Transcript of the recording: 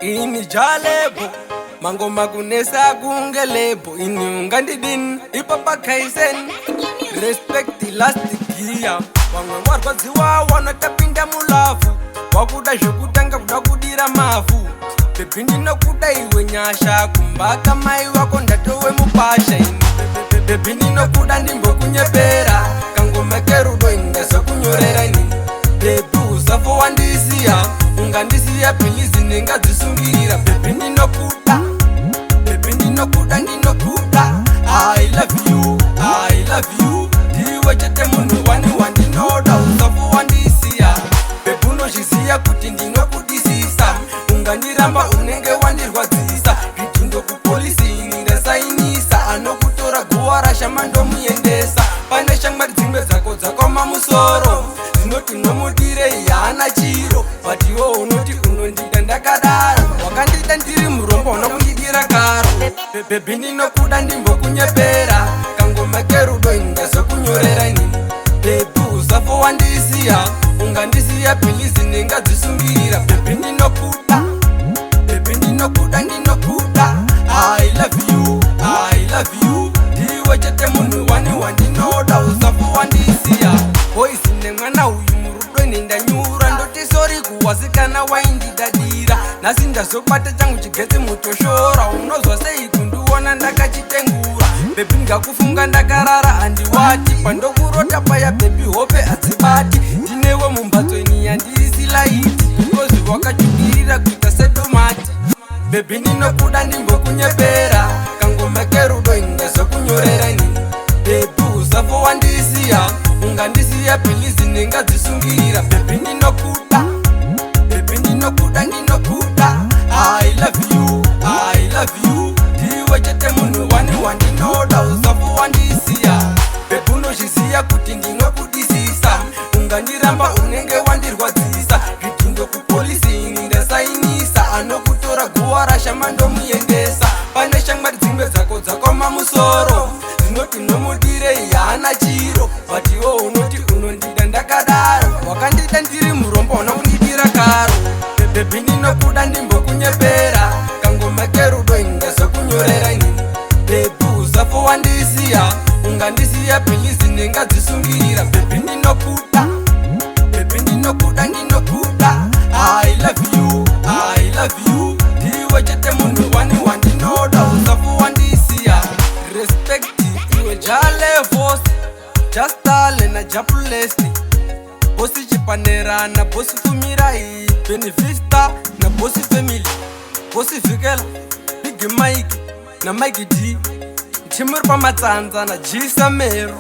Ini jalebo mangoma kunesa kunge lebo ini ungandidini ipapa kaisen respect last gear. Vamwe warwadziwa wanotapinda mulavhu, wakuda zvekutanga kuda kudira mavhu. Baby, ndinokuda iwe nyasha, kumbaka mai wako ndatowe mupasha ini. Baby, ndinokuda, ndimbokunyepera kangoma kerudo indazokunyorera inini. Baby, usafo wandisiya, ungandisiya please, ndingadzisungirira. Baby, ndinokuda, baby, ndinokuda, ndinokuda. I love you, I love you. Ndiwe chete munhu wani wandinoda, usafo wandisiya. Baby, unozviziya kuti ndinokudisisa, ungandiramba unenge wandirwadzisa. Zvidhindo kupolisi ini ndasainisa, anokutora guwa rashama ndomuendesa. Pane shamwari dzimwe dzako dzakoma musoro, dzinoti nomudirei, haana chiro, but iwo unoti unondida ndakadaro. Wakandida ndiri murombo, una kundidira karo. Baby, ndinokuda, ndimbokunyepera kangoma kerudo indazokunyorera inini. Baby, usafo wandisiya, ungandisiya please, ndingadzisungirira. Baby, ndinokuda, baby, ndinokuda, ndinokuda. I love you, I love you. Ndiwe chete munhu wani wandinoda, usafo wandisiya. Boys nemwana uyu murudo nendanyura, ndoti sorry kuwasikana waindidadira. Nhasi ndazobata changu chigetse mutoshora, unozwa sei kundiona ndakachitengura? Baby, ngakufunga ndakarara handiwati, pandokurota paya baby hope hadzibati. Ndinewe mumbatso ini yandirisi light, because wakachukirira kuita sedomati. Baby, ndinokuda, ndimbokunyepera kangoma kerudo indazokunyorera inini. Baby, usafo wandisiya, ungandisiya please, ndingadzisungirira. Baby, ndinokuda, baby, ndinokuda, ndinokuda. I love you, I love you. Ndiwe chete munhu wani wandinoda, usafo wandisiya. Baby, unozviziya kuti ndinokudisisa, ungandiramba unenge wandirwadzisa. Zvidhindo kupolisi ini ndasainisa, anokutora guwa rashama ndomuendesa. Pane shamwari dzimwe dzako dzakoma musoro, dzinoti nomudirei, haana chiro, but iwo unoti unondida ndakadaro. Wakandida ndiri murombo, una kundidira karo. Baby, ndinokuda, ndimbokunyepera kangoma kerudo indazokunyorera inini. Baby, usafo wandisiya, ungandisiya please, ndingadzisungirira. Baby, ndinokuda, baby, ndinokuda, ndinokuda. I love you, I love you. Ndiwe chete munhu wani wandinoda, usafo wandisiya. Respect iwe jalevos justale na japulesti, bosi chipanera na bosi fumirai, benevista na bosi family, bosi vikela, Big Mike na Mike D, nthimuri pa matsandza na jisa mero.